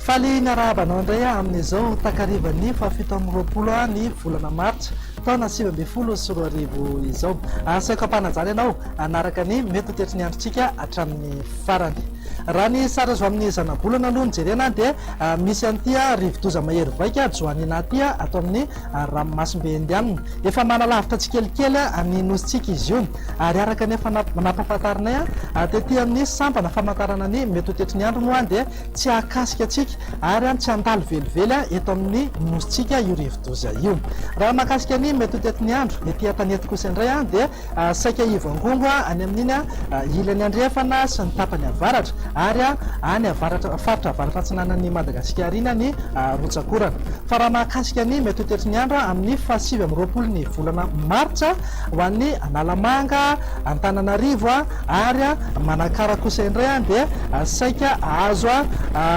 Faly miarahaba anao indray aho amin'izao takarivan'ny fahafito amby 20 ny volana martsa taona 2019 izao. Asaiko am-panajana ianao hanaraka ny mety ho toetry ny androntsika hatramin'ny farany. Raha ny sary azo amin'ny zanabolana aloha no jerena dia misy an'ity rivodoza mahery vaika Joanina ity ato amin'ny ranomasimbe Indianina. Efa manalavitra tsikelikely ny nosintsika izy io ary araka ny efa nampahafantarinay tety amin'ny sampana famantarana ny mety ho toetry ny andro moa dia tsy hahakasika antsika ary tsy handalo velively eto amin'ny nosintsika io rivodoza io. Raha mahakasika ny mety ho toetry ny andro ety an-tanety kosa indray dia Saika hivangongo any amin'iny ilany andrefana sy ny tapany avaratra ary any avaratra faritra avaratra atsinanan'i Madagasikara iny ny rotsak'orana. Fa raha mahakasika ny mety ho toetry ny andro amin'ny faha 29 ny volana martsa ho an'ny Analamanga, Antananarivo ary Manakara kosa indray dia saika hahazo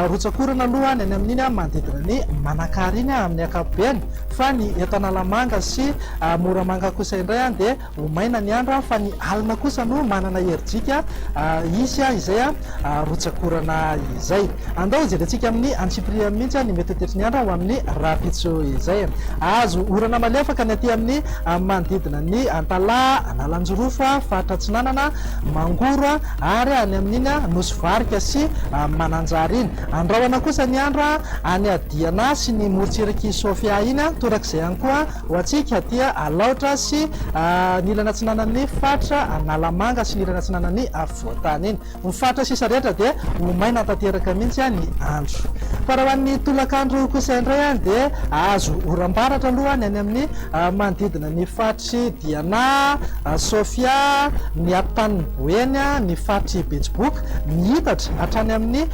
rotsak'orana aloha ny any amin'iny manodidina ny Manakara iny amin'ny ankapobeny fa ny eto Analamanga sy Moramanga kosa indray dia ho maina ny andro fa ny alina kosa no manana herijika hisy izay rotsak'orana izay. Andao hojerentsika amin'ny antsipiriany mihitsy ny mety ho toetry ny andro ho amin'ny rahampitso izay. Hahazo orana malefaka ny aty amin'ny manodidina ny Antalaha, Analanjirofo, faritra Atsinanana, Mangoro ary any amin'iny Nosy Varika sy Mananjary iny. Andrahona kosa ny andro any Diana sy ny morontsirak'i Sofia iny, torak'izay ihany koa Ho antsika aty Alaotra sy ny ilany atsinanan'ny faritra Analamanga sy ny ilany atsinanan'ny afovoan-tany iny. Ny faritra sisa rehetra dia ho maina tanteraka mihitsy ny andro. Fa raha ho an'ny tolakandro kosa indray dia hahazo oram-baratra aloha ny any amin'ny manodidina ny faritr'i Diana, Sofia, ny atitaniny Boeny, ny faritr'i Betsiboka, miitatra hatrany amin'ny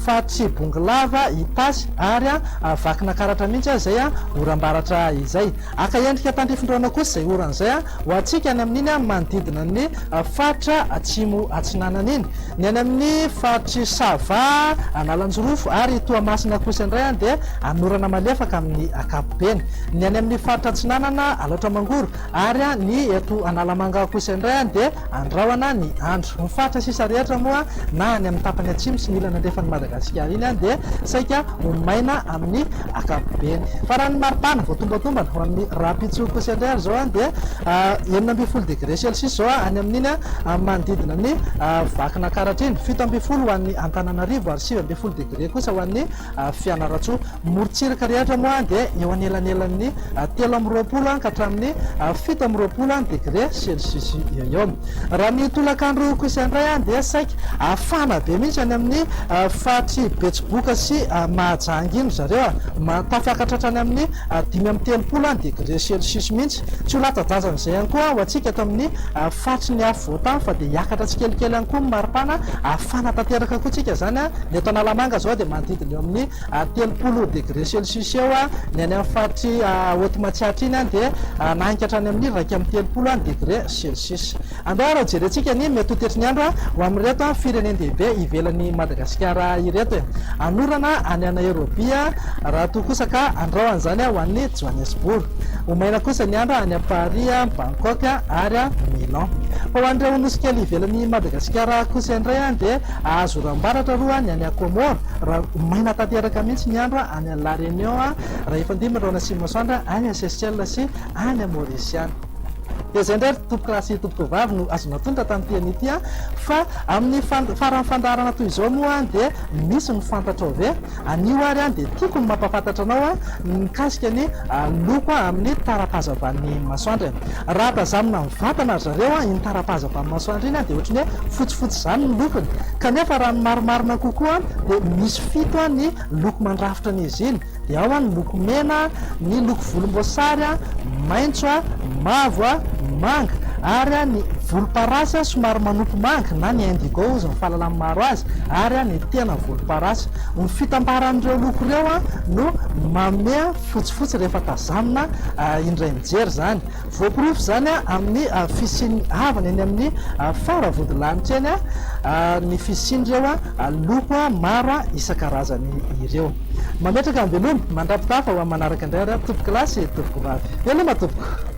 faritr'i Bongolava, Itasy ary Vakinakaratra mihitsy aza izay oram-baratra izay. Haka endrika tandrifin-drano kosa izay orana izay ho antsika any amin'iny manodidina ny faritra atsimo atsinanana iny. Ny any amin'ny faritr'i Sava, Analanjirofo ary Toamasina kosa indray dia hanorana malefaka amin'ny ankapobeny. Ny any amin'ny faritra atsinanana, Alaotra Mangoro, ary ny eto Analamanga kosa indray dia andrahona ny andro. Ny faritra sisa rehetra moa na any amin'ny tapany atsimo sy ny ilany andrefan'i Madagasikara iny dia saika ho maina amin'ny ankapobeny. Fa raha ny maripana voatombatombana ho amin'ny rahampitso kosa indray ary izao dia 16 degré celsius izao any amin'iny manodidina ny Vakinankaratra iny, 17 ho an'ny Antananarivo ary 19 degré kosa ho an'ny Fianarantsoa. Morontsiraka rehetra moa dia eo anelanelan'ny 23 ka hatramin'ny 27 degré celsius eo eo. Raha ny tolakandro kosa indray dia saika hafana be mihitsy any amin'ny faritr'i Betsiboka sy Mahajanga iny ry zareo, tafiakatra hatrany amin'ny 35 degré celsius mihitsy. Tsy ho latsa-drazan'izay ihany koa ho antsika eto amin'ny faritry ny afovoan-tany fa dia hiakatra tsikelikely ihany koa ny maripana. Hafana tanteraka koa tsika izany. Ny eto Analamanga izao dia manodidina eo amin'ny 30 degré celsius eo, ny any amin'ny faritr'i Haute Matsiatra iny dia nahainka hatrany amin'ny 31 degré celsius. Andao ary hojerentsika ny mety ho toetry ny andro ho amin'ireto firenen-dehibe ivelan'i Madagasikara ireto e. Hanorana any Nairobi raha toa kosa ka andrao an'izany ho an'i Johannesburg. Ho maina kosa ny andro any Paris, Bangkok ary Milan. Fa ho an'ireo nosy kely ivelan'i Madagasikara kosa indray dia hahazo oram-baratra aloha ny any Comores raha ho maina tanteraka mihitsy ny andro any La Réunion raha efa ndimy rahona sy masoandro any Seychelles sy any Maurice any. Dia izay indray ry tompokolahy sy tompokovavy no azo natolotra tamin'ity anio ity an! Fa amin'ny faran'ny fandaharana toy izao moa dia misy ny fantatrao ve? Anio ary an dia tiako ny mampahafantatra anao an ny mikasika ny loko amin'ny tara-pahazavan'ny masoandro e! Raha tazanina mivantana ry zareo an iny tara-pahazavan'ny masoandro iny an dia ohatran'ny hoe fotsifotsy izany ny lokony kanefa raha ny marimarina kokoa an dia misy fito an ny loko mandrafitra an'izy iny. Dia ao ny loko mena, ny loko volomboasary, maitso, mavo, manga ary ny volomparasy somary manopy manga na ny indigo hozy ny fahalalan'ny maro azy ary ny tena volomparasy. Ny fitambaran'ireo loko ireo no manome fotsifotsy rehefa tazanina indray mijery izany. Voaporofo izany amin'ny fisian'ny avana eny amin'ny faravodilanitra eny ny fisian'ireo loko maro isan-karazany ireo. Mametraka ny veloma, mandra-pitafa ho amin'ny manaraka indray ary tompokolahy sy tompokovavy. Veloma tompoko!